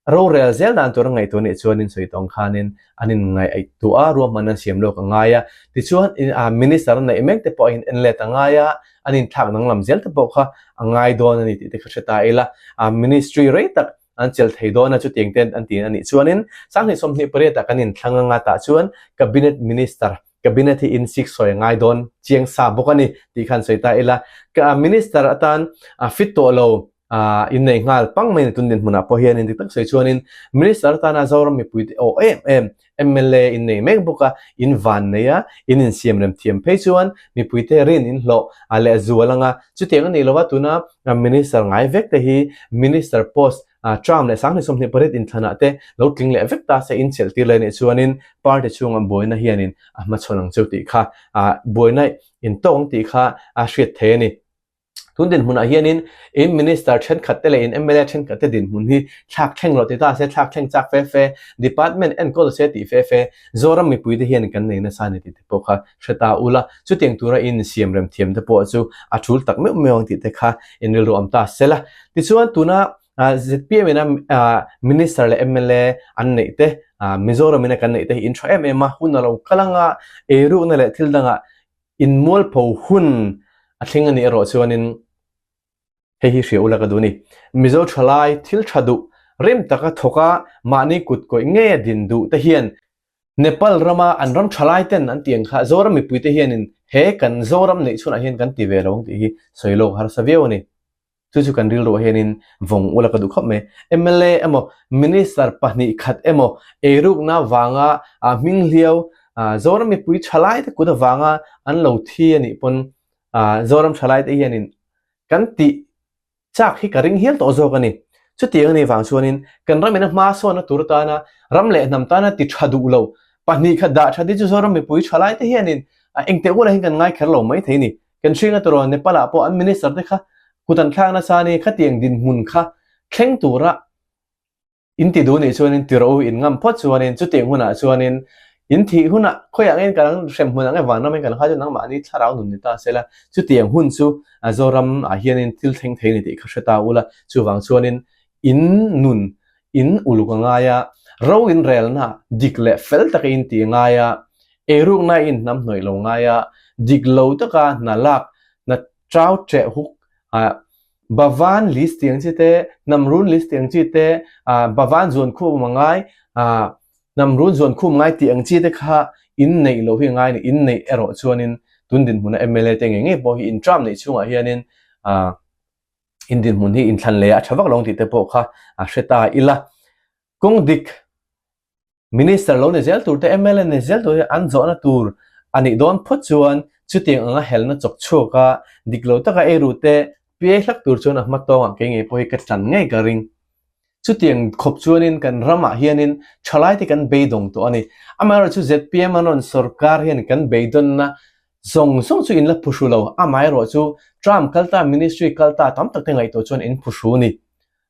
Rorel zel dan tur a ngaihtuah nih chuanin sawi tawng khanin an inngaihtuah a, ruahman an siam lawk a ngai a. Tichuan, Minister a neih mek te pawh a in en let a ngai a, an inthlak danglam zel te pawh kha a ngai dawn a ni tih te kha hre ta ila. Ministry rei tak an chelh thei dawn a, chutiang te an ti a nih chuanin 20 28 ah kan inthlang anga tah chuan Cabinet Minister, Cabinet hi in siksawi a ngai dawn chiang sa bawk a ni tih khan sawi ta ila. Minister atan fit tawh lo innei nghal pang mai tun dinhmunah pawh hianin dik tak sawi chuanin Minister atana Zoram mipuite aw em em mla innei mek bawk a, in van nei a, in insiam rem thiam phei chuan mipuite rin in hlawh a leh zual anga chutiang a nih lova tuna Minister ngai vek te hi Minister post term leh 2028 inthlanah te lo tling leh vek ta se in chelh tir leh nih chuanin party chhunga buaina hianin a hmachhawn ang cheu tih kha buaina in tawk ang tih kha a hriat thei a ni. Tun dinhmunah hianin in Minister thenkhat te leh in mla thenkhat te dinhmun hi thlak thleng rawh ti ta se, thlak thleng chak fe fe, Department enkawl se tih fe fe, Zoram mipui te hian kan nei nasa a ni tih te pawh kha hre ta ula, chutiang tura in siam rem thiam te pawh chu a tul tak meuh meuh ang tih te kha in rilru awm ta se la. Tichuan tuna zpm ina Minister leh mla an neih te, Mizoram ina kan neih te hi in tha em em a, hun a lo kal anga eirukna leh thil dangah Inmualpho hun a thleng a nih erawh chuanin hei hi hria ula ka duh a ni. Mizo thalai thil tha duh, rim taka thawk a, mahni kut kawih ngei a din duh te hian Nepal rama an ram thalai ten an tih ang kha Zoram mipui te hianin he kan Zoram neih chhunah hian kan ti ve lo ang tih hi sawi lawk harsa viau a ni. Chu chu kan rilruah hianin vawng ula ka duh khawp mai. Mla emaw Minister pahnih khat emaw eirukna vanga hming hliau Zoram mipui thalai te kut avanga an lo thi a nih pawn Zoram thalai te hianin kan tih chak hi ka ring hial tawh zawk a ni. Chutiang a nih vang chuanin kan ram ina hma sawnna tur atana ram leh hnam tana ti tha duh lo pahnih khat dah that hi chu Zoram mipui thalai te hianin engteh ulah hian kan ngai kher lo mai thei a ni. Kan hringa turaw Nepal ah pawh an minister te kha kut an thlak nasa a ni, khatiang dinhmun kha thleng tura in ti duh nih chuanin ti rawh u, in ngam phawt chuanin chutiang hunah chuanin in thih hunah khawiah nge kan hrem hmun ah nge vanram in kan khai chu nangmahni thlarau nun ni ta sela, chutiang hun chu Zoram ah hianin thil thleng thei a ni tih kha hre ta ula, chuvang chuanin in nun in uluk a ngai a, ro in relna dik leh fel taka in ti a ngai a, Eirukna in hnam hnawih lo ngai a, dik lo taka hna lak, hna chau ṭeh huk, Bavan list tih ang chi te, hnam run list tih ang chi te, Bavan zuan khum a ngai, hnam run zuan khum ngai tih ang chi te kha in neih loh hi a ngai a ni. In neih erawh chuanin tun dinhmuna mla te ngei ngei pawh hi in term neih chhungah hianin in dinhmun hi inthlan leh a ṭha vak lo ang tih te pawh kha a hre ta ila. Kawng dik Minister lo ni zel tur te, mla ni zel tur te an zawhna tur a nih dawn phawt chuan chutiang anga helna chawk chhuak a, dik lo taka eiru te piai hlak tur chuan a hma tawngah kei ngei pawh hi ka tan ngei ka ring. Chutiang khawp chuanin kan ramah hianin thalai te kan beidawng tawh a ni. Amaherawhchu zpm an rawn sorkar hian kan beidawnna zawng zawng chu in la phuhru lo, amaherawhchu term kalta ministry kalta tam tak te ngaihtuah chuan in phuhru a ni.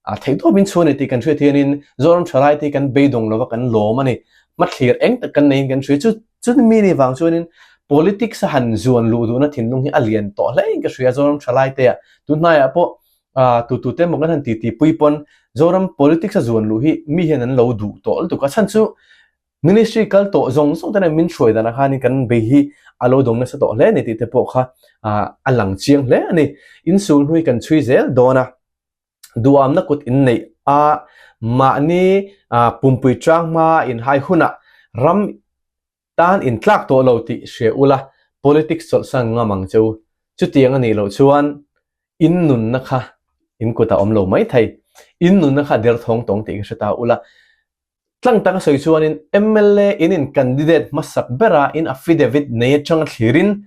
A theihtawp in chhuan a ni tih kan hriat hianin Zoram Thalai te hi kan beidawng lova kan lawm a ni. Hmathlir eng tak kan neiin kan hria. Chu chuni mi ni vang chuanin politics a han zuan luh duhna thinlung hi a lian tawh hle in ka hria Zoram Thalai te ah. Tunhnaiah pawh tu tu te emaw kan han titi pui pawn Zoram politics a zuan luh hi mi hian an lo duh tawh lutuk a. Chhan chu Ministry kal tawh zawng zawng te nen min hruai danah khanin kan bei hi a lo dawng nasa tawh hle a ni tih te pawh kha a lang chiang hle a ni. Insul hnui kan chhui zel dawn a. Duamna kut in neih a, mahni pumpui chang hma in hai hunah ram tan in tlak tawh lo tih hria ula, politics chawlhsan ngam ang che u. Chutiang a nih loh chuan in nunna kha in kutah awm lo mai thei. In nunna kha derthawng tawng tih ka hre ta ula. Tlang taka sawi chuanin mla in in candidate hmasak bera in affidavit nei atanga thlirin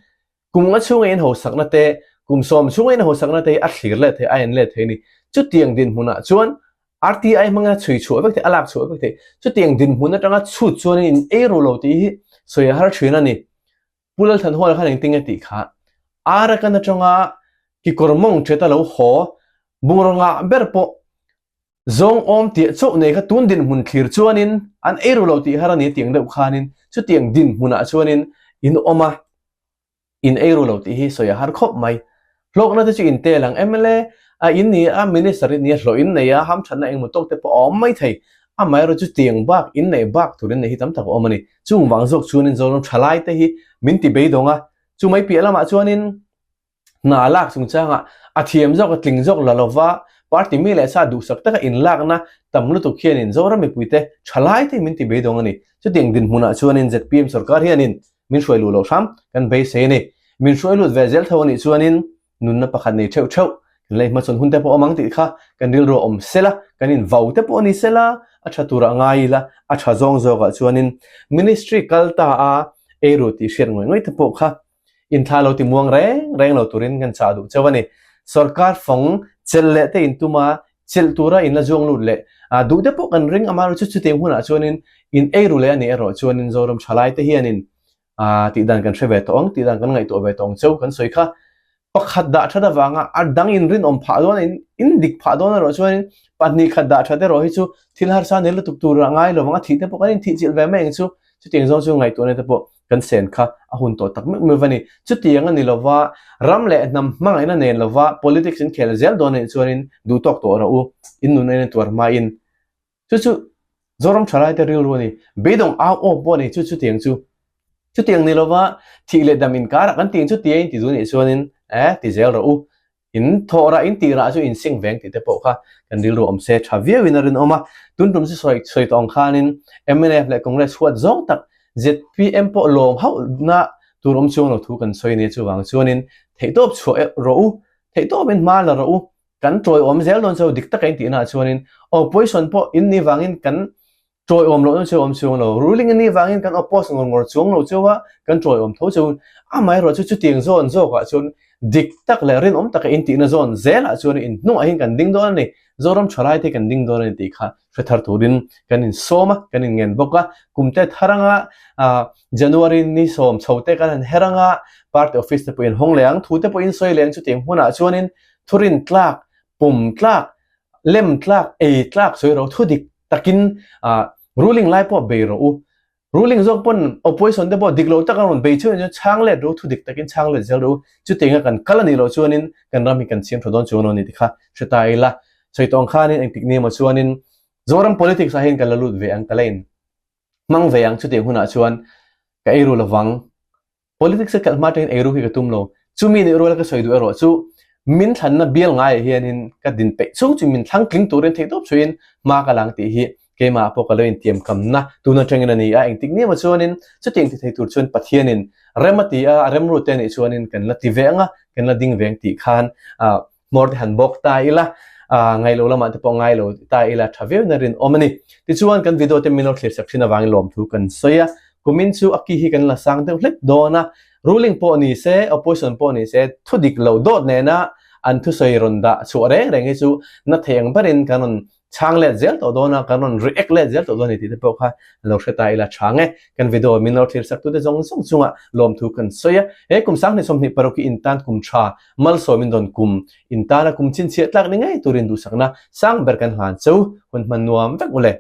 kum nga chhunga in hosakna te, kum sawm chhunga in hosakna te hi a thlir let thei, a en let thei a ni. Chutiang dinhmunah chuan RTI hmanga chhui chhuah vek thei, a lak chhuah vek thei. Chutiang dinhmun atanga chhut chuanin in ei ru lo tih hi sawi a har thin a ni. Pu Lalthanhuala khan engtin nge tih kha? Arakan atanga kekawr mawng ṭhet a lo haw, bungraw ngah ber pawh Zawng awm tih chauh nei kha tun dinhmun thlir chuanin an ei ru lo tih har a ni tiang deuh khanin chutiang dinhmunah chuanin in awm a, in ei ru lo tih hi sawi a har khawp mai. Hlawkna te chu in tel ang mla a in ni a, minister in ni a, hlawh in nei a, hamthatna engmaw tawk te pawh a awm mai thei. Amaherawhchu chutiang bak in neih bak tur in neih hi tam tak a awm a ni. Chung vang zawk chuanin Zoram thalai te hi min ti beidawng a, chumai piah lamah chuanin Hna lak chungchangah a thiam zawk a tling zawk la lova party mi leh sa duhsak taka inlakna tam lutuk hianin Zoram mipuite thalai te min ti beidawng a ni. Chutiang dinhmunah chuanin zpm sorkar hianin min hruai luh loh hram kan beisei a ni. Min hruai lut ve zel tho a nih chuanin nunna pakhat nei theuh theuh kan lei hmachhawn hun te pawh awm ang tih kha kan rilru a awm sela, kan invau te pawh a ni sela, a tha turah ngai ila a tha zawng zawkah chuanin ministry kal ta a eiru tih hriat ngawih ngawih te pawh kha Inthla lo ti muang reng reng lo turin kan chah duh chauh a ni. Sorkar fawng chelh leh te in tum a, chelh tura in la zuang lut leh duh te pawh kan ring amaherawh chu chutiang hunah chuanin in ei ru leh a nih erawh chuanin Zoram thalai te hianin tih dan kan hre ve tawh ang, tih dan kan ngaihtuah ve tawh ang cheu kan sawi kha. Pakhat dah that avanga a dang in rinawm phah dawn a, in dik phah dawn erawh chuanin pahnih khat dah that erawh hi chu thil harsa ni lutuk tur a ngai lovang a, thih te pawh kan inthih chilh ve mai ang chu. Chutiang zawng chu ngaihtuahna te pawh kan sen kha a hun tawh tak meuh meuh a ni. Chutiang a ni lova, ram leh hnam hmangaihna nen lova politics in khel zel dawn anih chuanin duh tawk tawh rawh u, in nun ain a tuar hmain. Chu chu Zoram thalaite rilru a ni. Beidawng au aw pawh a ni chu chutiang chu. Chutiang ni lova thih leh dam inkarah kan tih ang chu tia in ti duh anih chuanin eh ti zel rawh u. In thawh rah in tih rah chu in sing veng tih te pawh kha kan rilru awm se tha viauin a rinawm a. Tun tum chu sawi sawi tawh ang khanin mnf leh Congress huat zawng tak zpm pawh lawm hauhna tur awm chuang lo thu kan sawi a nia chuvang chuanin theihtawp chhuah rawh u, theihtawpin hma la rawh u, kan tawiawm zel dawn chu dik taka in tihnaah chuanin opposition pawh in nih vangin kan Tawiawm lohna chu awm chuang lo. Ruling a nih vangin kan oppose ngawr ngawr chuang lo cheu a, kan tawiawm tho cheu. Amaherawh chu chutiang zawn zawkah chuan dik tak leh rinawm taka intihna zawn zelah chuan in hnungah hian kan ding dawn a ni. Zoram thalaite hi kan ding dawn a ni tih kha hre thar turin kan insawm a, kan inngen bawk a. Kumte thar anga January ni sawm chho te kan han her anga party office te pawh in hawng leh ang, thu te pawh in sawi leh ang chutiang hmunah chuanin thurin tlak, pum tlak, lem tlak, ei tlak sawi ro thu dik takin ruling lai pawh bei rawh u. Ruling zawk pawn opposition te pawh dik lo taka rawn bei cheu chuan chhang let rawh u, thu dik takin chhang let zel rawh u. Chutianga kan kal a nih loh chuanin kan ram hi kan siam tha dawn chuang lo a ni ti kha hre ta ila. Sawi tawh ang khanin engtik ni emaw chuanin Zoram politics ah hian ka la lut ve ang, ka la in hmang ve ang chutiang hunah chuan ka ei ru lovang. Politics a kalh hma atangin eiru hi ka tum lo. Chumi nih ruala ka sawi duh erawh chu min thlanna bial ngaiah hianin ka din peih chung chu min thlang tling turin theihtawp chhuiin hma ka lang tih hi keimah pawh ka lo intiamkamna tun atangin a ni a. Engtik ni emaw chuanin chutiang ti thei tur chuan Pathianin rem a ti a, a remrute anih chuanin kan la ti ve ang a, kan la ding ve ang tih khan hmawr te han bawk ta ila, ngai lo lamah te pawh ngai lo ta ila tha viau in a rinawm a ni. Tichuan kan video te min lo thlir sak thin avangin lawmthu kan sawi a, kumin chu a ki hi kan la sang deuh hlek dawn a, ruling pawh ni se, opposition pawh ni se, thu dik lo dawt nena an thusawi rawn dah chhuah reng reng hi chu na thei ang berin kan rawn Chhang let zel tawh dawn a, kan rawn react let zel tawh dawn a ni tih te pawh kha lo hre ta ila chhang e. Kan video min lo thlir sak tute zawng zawng chungah lawmthu kan sawi a. He kum 2026 hi intan kum tha, malsawm in dawn kum, intana kum chhinchhiah tlak ni ngei turin duhsakna sang ber kan hlan cheu, hun hman nuam vek u le.